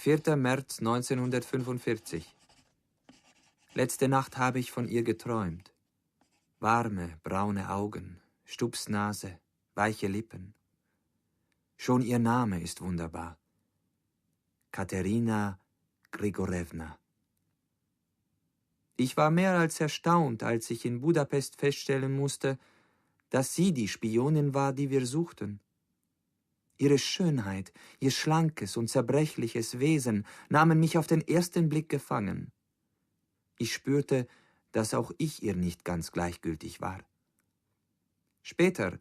4. März 1945. Letzte Nacht habe ich von ihr geträumt. Warme, braune Augen, Stupsnase, weiche Lippen. Schon ihr Name ist wunderbar. Katerina Grigorewna. Ich war mehr als erstaunt, als ich in Budapest feststellen musste, dass sie die Spionin war, die wir suchten. Ihre Schönheit, ihr schlankes und zerbrechliches Wesen nahmen mich auf den ersten Blick gefangen. Ich spürte, dass auch ich ihr nicht ganz gleichgültig war. Später,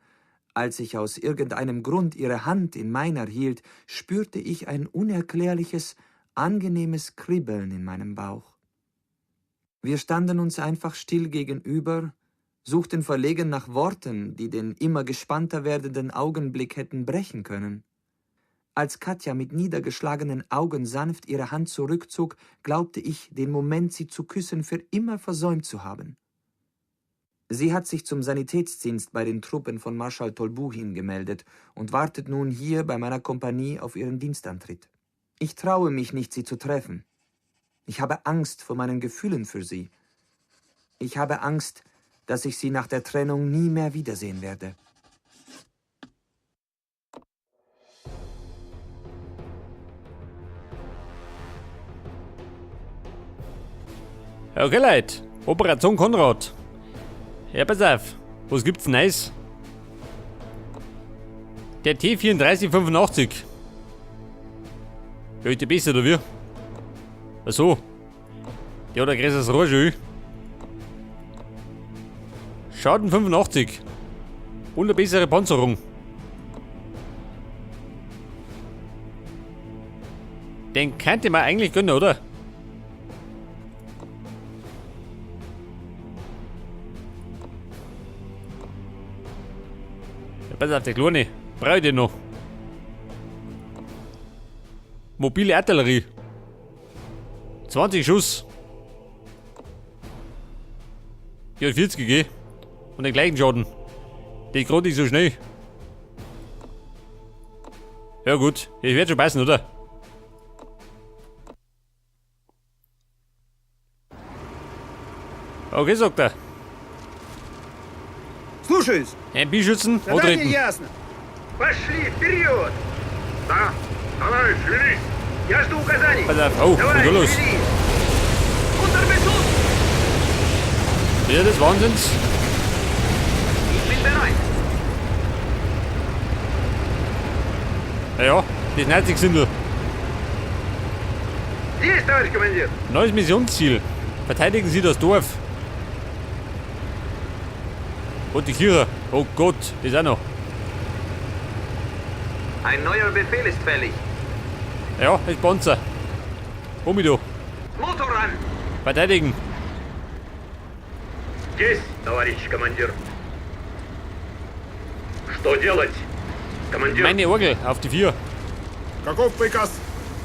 als ich aus irgendeinem Grund ihre Hand in meiner hielt, spürte ich ein unerklärliches, angenehmes Kribbeln in meinem Bauch. Wir standen uns einfach still gegenüber, suchten verlegen nach Worten, die den immer gespannter werdenden Augenblick hätten brechen können. Als Katja mit niedergeschlagenen Augen sanft ihre Hand zurückzog, glaubte ich, den Moment, sie zu küssen, für immer versäumt zu haben. Sie hat sich zum Sanitätsdienst bei den Truppen von Marschall Tolbuchin gemeldet und wartet nun hier bei meiner Kompanie auf ihren Dienstantritt. Ich traue mich nicht, sie zu treffen. Ich habe Angst vor meinen Gefühlen für sie. Ich habe Angst, dass ich sie nach der Trennung nie mehr wiedersehen werde. Okay, Leute. Operation Konrad. Ja, pass auf. Was gibt's Neues? Der T3485. Ja, ist der besser, oder wie? Ach so. Der hat ein größeres Rohr schon. Schaden 85. Und eine bessere Panzerung. Den könnte man eigentlich gönnen, oder? Ja, pass auf, der Kleine. Brauche ich den noch? Mobile Artillerie. 20 Schuss. Die hat 40 gegeben. Und den gleichen Schaden. Die gerade nicht so schnell. Ja gut, ich werde schon passen, oder? Okay, sagt er. Слушаюсь. MP-Schützen, Задание antreten. ясно. Пошли вперед! Да, давай, шевелись! Я жду указаний! Pass auf, oh, Давай, und los. шевелись! Unter Beschuss! Ja, des Wahnsinns. Ich bin bereit! Ja, ja, das Nazi-Gesindel. Есть, товарищ командир! Neues Missionsziel. Verteidigen Sie das Dorf. Und die Kirche. Oh Gott, das auch noch. Ein neuer Befehl ist fällig. Ja, das Panzer. Um mich da. Motor an! Verteidigen. Есть, товарищ командир! Что делать? Командир! Meine Orgel auf die 4. Каков приказ?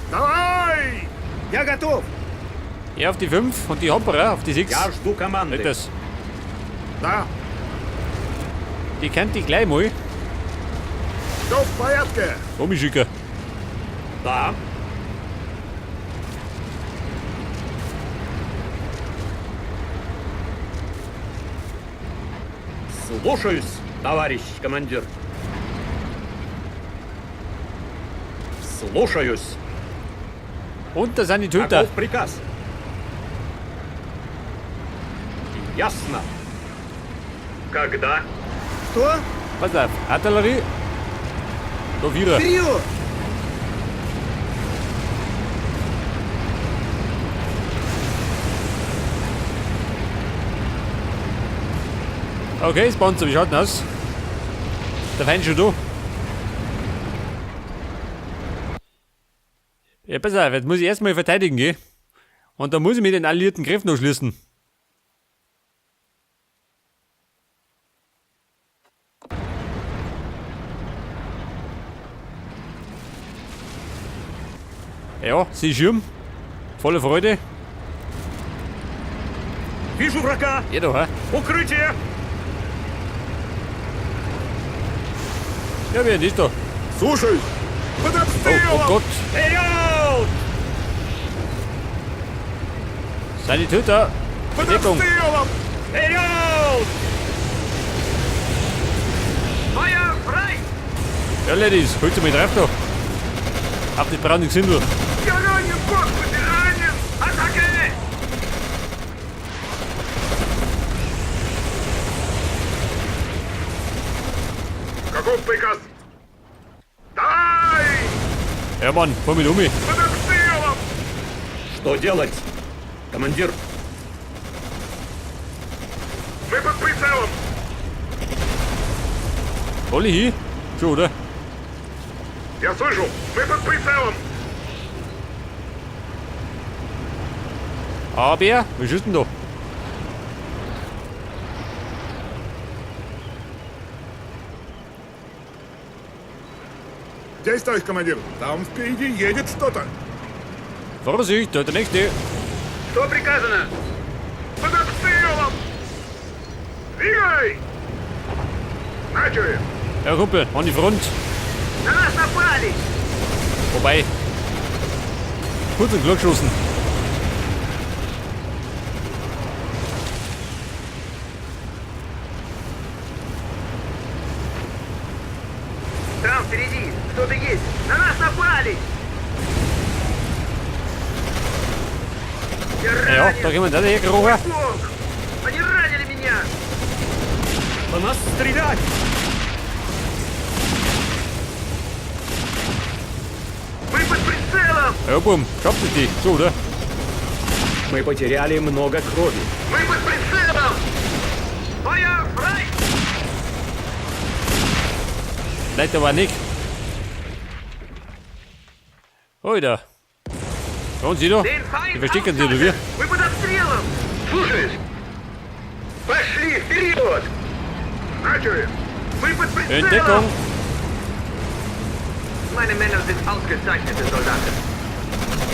Давай! Я готов. Er auf die 5 und die Hamperer auf die 6. Я жду команды. Nicht das. Да, Die kennt die gleich mal. все в порядке. Umschicken. Да. Слушаюсь, товарищ командир. Слушаюсь. Und da sind die Töter. Каков приказ? Ясно. Когда? Что? Pass auf. Artillerie. Da Vierer. Вперед! Okay, Sponsor, wie schaut denn aus? Der Feind schon da. Ja, pass auf, jetzt muss ich erstmal verteidigen gehen. Und dann muss ich mir den alliierten Griff noch schließen. Ja, sie Schirm. Voller Freude. Вижу врага! Ja, da, hä? Укрытие! Ja, wer ist das da? Слушаюсь. Под Oh, обстрелом! oh Gott. Вперед! Sanitäter! Под Bedeckung! обстрелом! Вперед! Feuer frei! Ja, Ladies, holt mich drauf da! Hab die braune Gesindel! Я ранен, господи, ранен! Атаке! Каков приказ? Давай! Ja, Mann, fahr mit um mich! Под обстрелом! Что делать? Командир, Мы под прицелом! Alle hin? Schon, oder? Я слышу! Мы под прицелом! Aber, wir schießen da? Здесь, товарищ командир! Там впереди едет что-то! Vorsicht, da ist der nächste! Что приказано? Под обстрелом! Двигай! Начали! Ja, Kumpel, an die Front! На нас напали! Vorbei! Kurz und geschossen. Там впереди кто-то есть! На нас напали! Я Ja, ранен! da kommen da die hergekrochen. Бог! Они ранили меня! по нас стрелять! Мы под прицелом! Ja, Bumm, schafft ihr die? So, oder? Мы потеряли много крови. Мы под прицелом! Feuer frei! Leider war nicht. Alter. Und sie da? Den Feind Die verstecken sich, oder wie? Мы под обстрелом! Слушаюсь! Пошли вперед! Начали! Мы под In прицелом! Deckung. Meine Männer sind ausgezeichnete Soldaten.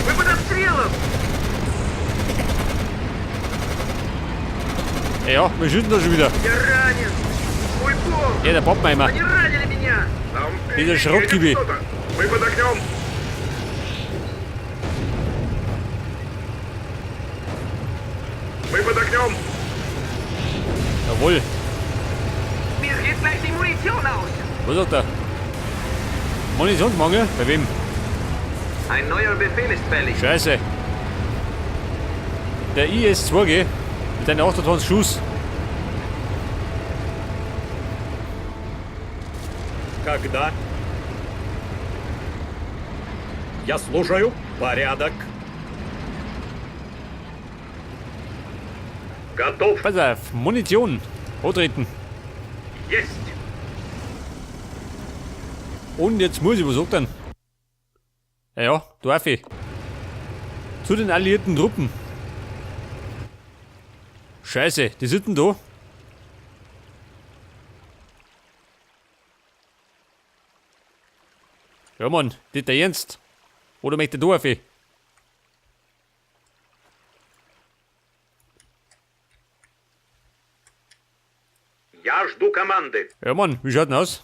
Мы под обстрелом! Ja, wir schießen da schon wieder. Я ранен! Мой бог! Ja, der Pappenheimer. Они ранили меня! Там впереди Dieser едет Schrottkübel. что-то! Мы под огнем! Мы под огнем! Jawohl. Mir geht gleich die Munition aus! Was sagt er? Munitionsmangel? Bei wem? Ein neuer Befehl ist fällig. Scheiße. Der IS-2G mit seinen 28 Schuss. Когда? Я слушаю. Порядок. Готов. Pass auf, Munition. Antreten. Есть. Und jetzt muss ich, was sagt denn? Ja, ja, darf ich. Zu den alliierten Truppen. Scheiße, die sitzen da. Ja, Mann, das der Ernst. Oder möchte du auf? Я жду команды. Ja, Mann, wie schaut denn aus?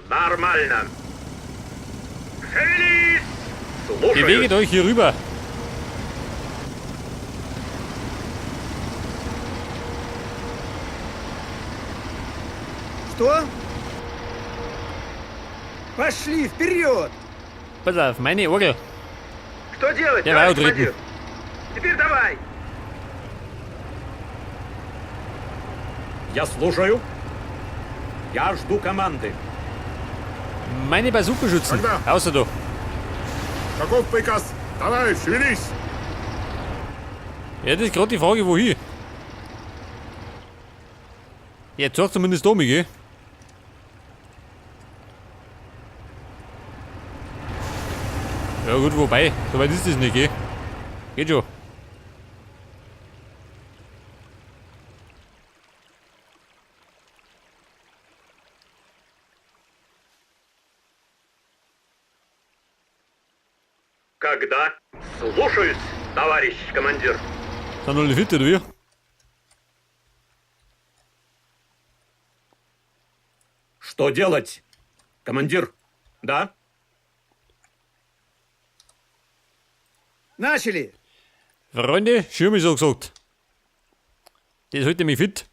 Нормально. Шевелись! Слушаюсь. Beweget euch hier rüber. Что? Пошли вперед! Pass auf, meine Orgel. Что делать, Я товарищ вау, командир? Теперь давай. Я слушаю. Я жду команды. Meine Bazooka-Schützen. Когда? Außer da. Каков приказ? Давай, шевелись! Ja, das ist gerade die Frage, wohin. Ja, jetzt sag zumindest da mich, gell? Ja gut, wobei, so weit ist das nicht, gell? Geht schon. Когда? Слушаюсь, товарищ командир. Sind alle fit, oder wie? Что делать? Командир? Да? Начали! Freunde, Schirm ist so gesagt. Das hält mich fit.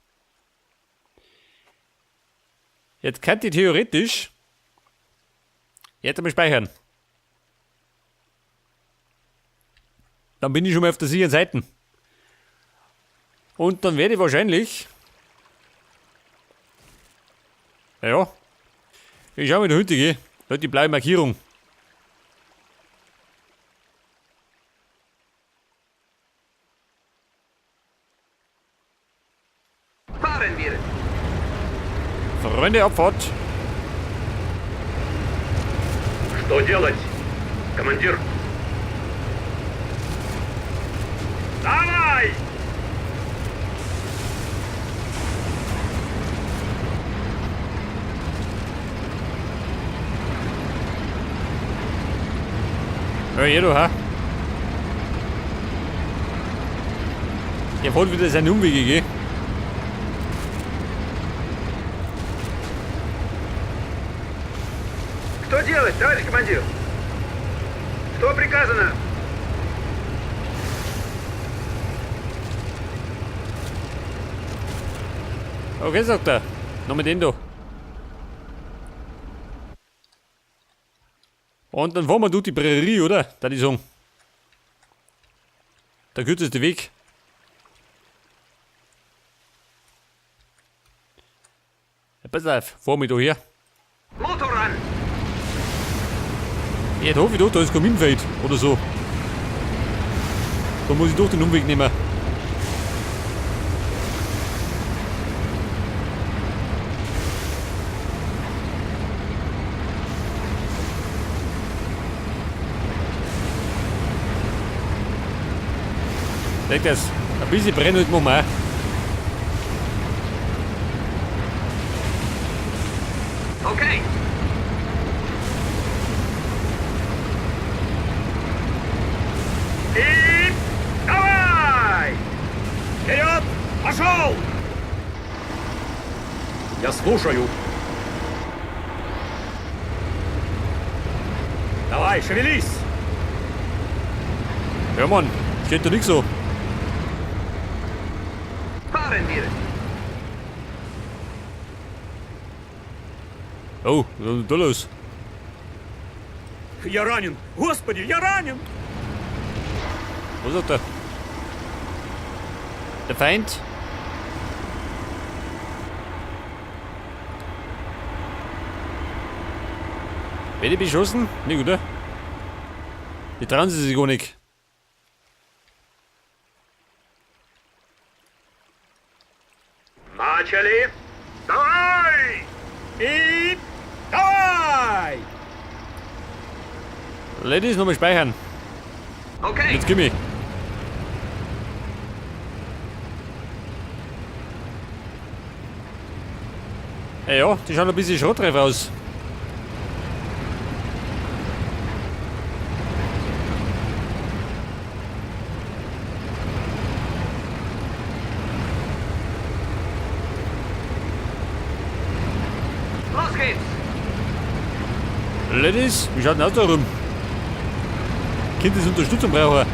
Jetzt kann ich theoretisch jetzt einmal speichern. Dann bin ich schon mal auf der sicheren Seite. Und dann werde ich wahrscheinlich. Ja. Ich schau mir da hinten, gell? Da hat die blaue Markierung. Fahren wir. Freunde, Abfahrt. Что делать, командир? Давай! Ja, jeder, ha? Der fährt wieder seine Umwege, gell? Что делать, товарищ командир? Что приказано? Okay, sagt er. Noch mit den da. Und dann fahren wir durch die Prärie, oder? Da die sagen. Der kürzeste Weg. Ja, pass auf, fahr mich da her. Motor an! Jetzt hoffe ich doch, da ist kein Minenfeld oder so. Da muss ich doch den Umweg nehmen. Seht das? Ein bisschen brennen machen wir auch. Okay. И давай! Вперед! Пошел! Я слушаю. Давай, шевелись! Ja Mann, steht da nix so. Fahren wir. Oh, was ist denn da los? Я ранен! Господи, я ранен! Was sagt er? Der Feind? Werde ich beschossen? Nicht, oder? Die trauen sie sich gar nicht. Начали! Давай! И давай! Ladies, nochmal speichern. Okay. Jetzt gimme. Ja, ja, die schauen ein bisschen schrottreif aus. Los geht's. Ladies, wie schaut denn aus da rum? Kind ist Unterstützung brauchen.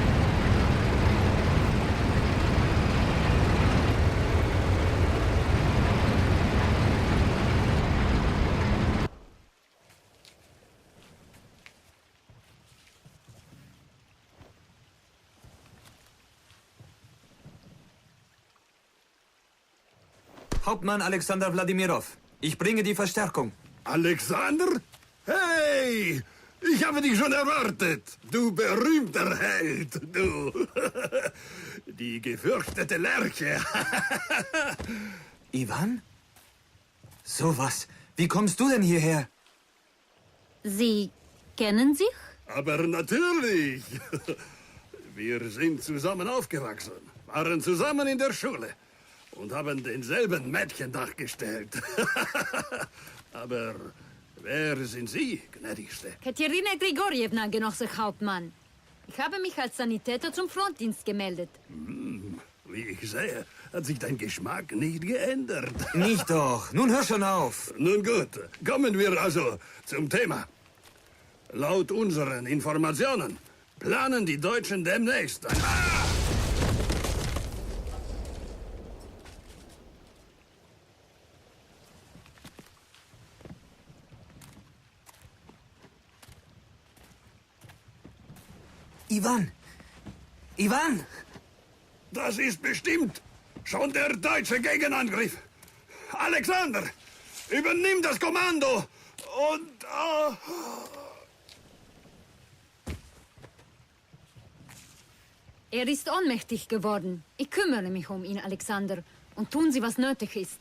Hauptmann Alexander Wladimirow, ich bringe die Verstärkung. Alexander? Hey! Ich habe dich schon erwartet, du berühmter Held, du. Die gefürchtete Lerche. Ivan? So was. Wie kommst du denn hierher? Sie kennen sich? Aber natürlich. Wir sind zusammen aufgewachsen, waren zusammen in der Schule und haben denselben Mädchen nachgestellt. Aber wer sind Sie, gnädigste? Katerina Grigorjewna, Genosse Hauptmann. Ich habe mich als Sanitäter zum Frontdienst gemeldet. Wie ich sehe, hat sich dein Geschmack nicht geändert. Nicht doch. Nun hör schon auf. Nun gut, kommen wir also zum Thema. Laut unseren Informationen planen die Deutschen demnächst ein... Ah! Ivan! Ivan! Das ist bestimmt schon der deutsche Gegenangriff. Alexander, übernimm das Kommando und... Er ist ohnmächtig geworden. Ich kümmere mich um ihn, Alexander. Und tun Sie, was nötig ist.